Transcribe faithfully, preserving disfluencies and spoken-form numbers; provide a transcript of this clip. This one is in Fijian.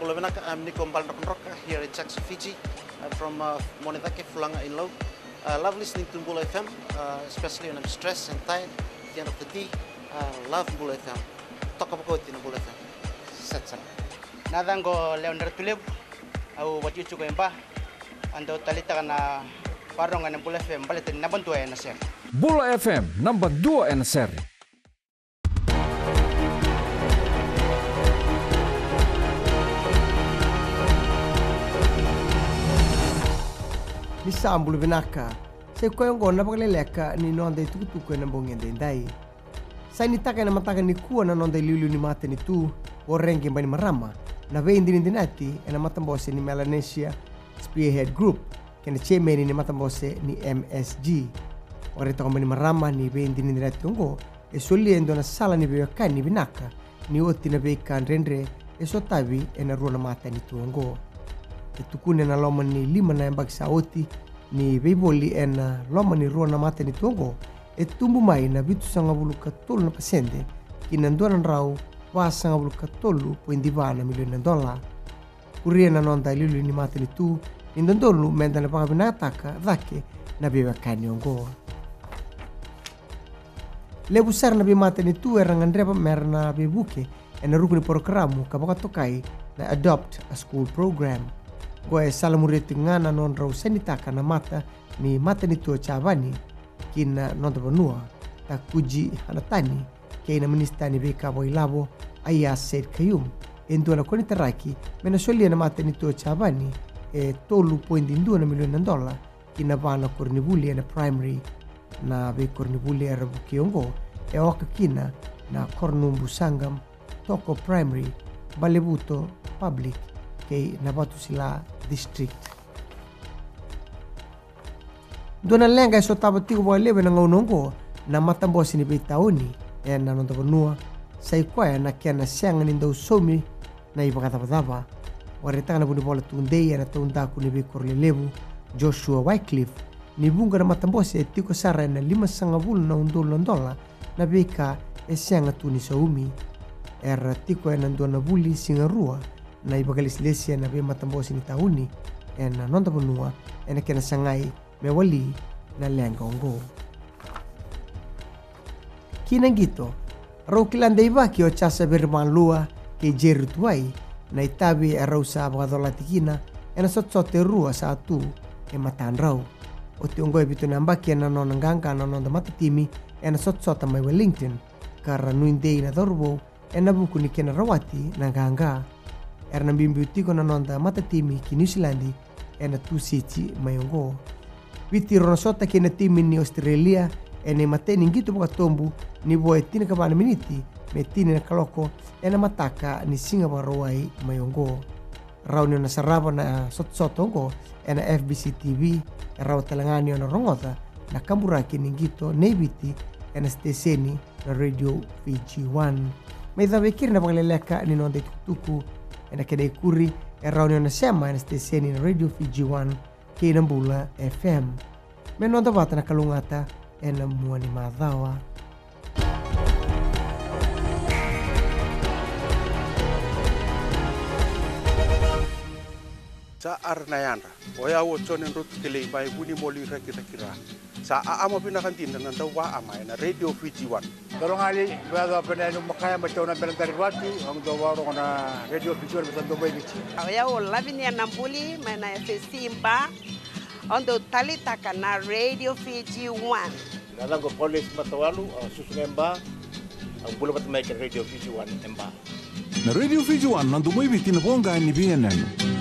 Bula vinaka, I'm Nico Baledrokadroka here in Jackson, Fiji. I'm from uh, Monedake, Fulaga in Lau. I love listening to Bula F M, uh, especially when I'm stressed and tired at the end of the day. I love Bula F M. Toka vakaoti na Bula F M. Set sara. Na yacaqu o Lewa ni Ratulevu, au vakatikotiko e Ba. Au dau taleitaka na vakarogo ena Bula F M baleta ni naba dua ena sere. Bula F M, naba dua ena sere. Ni sa bula vinaka. Sa i koya oqo na vakaleleka ni noda itukutuku ena bogi edaidai. Sainitaka ena mataka nikua na noda iliuliu ni matanitu o Regi Bainimarama na veidinadinati ena matabose ni Melanesia Spearhead Group kei na jemeni ni matabose ni M S G. Vakaraitaka o Bainimarama ni veidinadinati oqo e solia e dua na sala ni veiwekani vinaka ni oti na veika dredre e sotavi ena rua na matanitu oqo. E tukuni ena loma ni lima na yabaki sa oti ni veivoli ena loma ni rua na matanitu oqo, e tubu mai na vitusagavulu ka tolu na pasede ki na dua na drau vasagavulu ka tolu poidi va na milioni na dola. Kuria na noda iliuliu ni matanitu ni dodonu meda na vakavinakataka cake na veiwekani oqo. Levu sara na veimatanitu era gadreva mera na veivuke ena ruku ni porokaramu ka vakatokai na Adopt a School Program. Oqo e salamuria tiko ga na nodrau sainitaka na mata ni matanitu o Japani ki na noda vanua, Takuji Hanatani kei na minisita ni veika vakailavo, Aiyaz Sayed-Khaiyum, e dua na konitaraki me na solia na matanitu o Japani e tolu poidi dua na milioni na dola ki na va na koronivuli ena primary. Na veikoronivuli era vukei oqo e oka kina na Koronubu Sangam, Toko Primary, Balevuto Public kei na Vatusila District. Dua na leqa e sotava tiko vakalevu ena gauna oqo na matabose ni veitauni ena noda vanua, sa i koya na kena sega ni dau saumi na ivakacavacava. Vakaraitaka na vunivola tudei ena taudaku ni veikoro lelevu, Joshua Wycliffe, ni vuqa na matabose e tiko sara ena limasagavulu na udolu na dola na veika e sega tu ni saumi. Era tiko ena dua na vuli siga rua na ivakalesilesi ena veimatabose ni tauni ena noda vanua ena kena sagai me wali na leqa oqo. Ki na qito, rau kila deivaki o Jasa Virivalua kei Jerry Tuwai na itavi e rau sa vakacolati kina ena sotasota e rua sa tu e matadrau. Oti oqo e vitu na yabaki ena nona qaqa na noda matatimi ena sotasota mai Wellington, ka ra nuidei na cauravou ena vuku ni kena rawati na qaqa. Era na biubiu tiko na noda matatimi ki Niusiladi ena Tusiti mai oqo. Viti rau na sota kei na timi ni Ositerelia ena imatai ni qito vakatobu ni vo e tinikava na miniti me tini na kaloko ena mataka ni Siga Vakarauwai mai oqo. Rawa ni o na sarava na sotasota oqo ena F B C T V, e rawa tale ga ni o na rogoca na kaburaki ni qito nei Viti ena siteseni na Radio Fiji One. Mai cava e keri na vakaleleka ni noda itukutuku ena kena ikuri, e rawa ni o na sema ena siteseni na Radio Fiji One kei na Bula F M. Me noda vata na kalougata ena mua ni macawa. Sa ara na yadra. O yau o Jone Drotu Kelei mai Vunimoli Rakiraki ra. Sa aama vinaka dina na dau vaama ena Radio Fiji One. Dolo gali, vea dau pena enu makaya mai tau na bela dari vatu, au dau varogo na Radio Fiji One me sa dau mai Viti. O yau o Lavinia Nabuli mai na F S C Ba. Au dau talitaka na Radio Fiji One. Na yacaqu o Paulesi Matawalu, au susu ga e Ba, au bula vata mai kei na Radio Fiji One e Ba. Na Radio Fiji One, na domo i Viti, na voqa ni veiyanuyanu.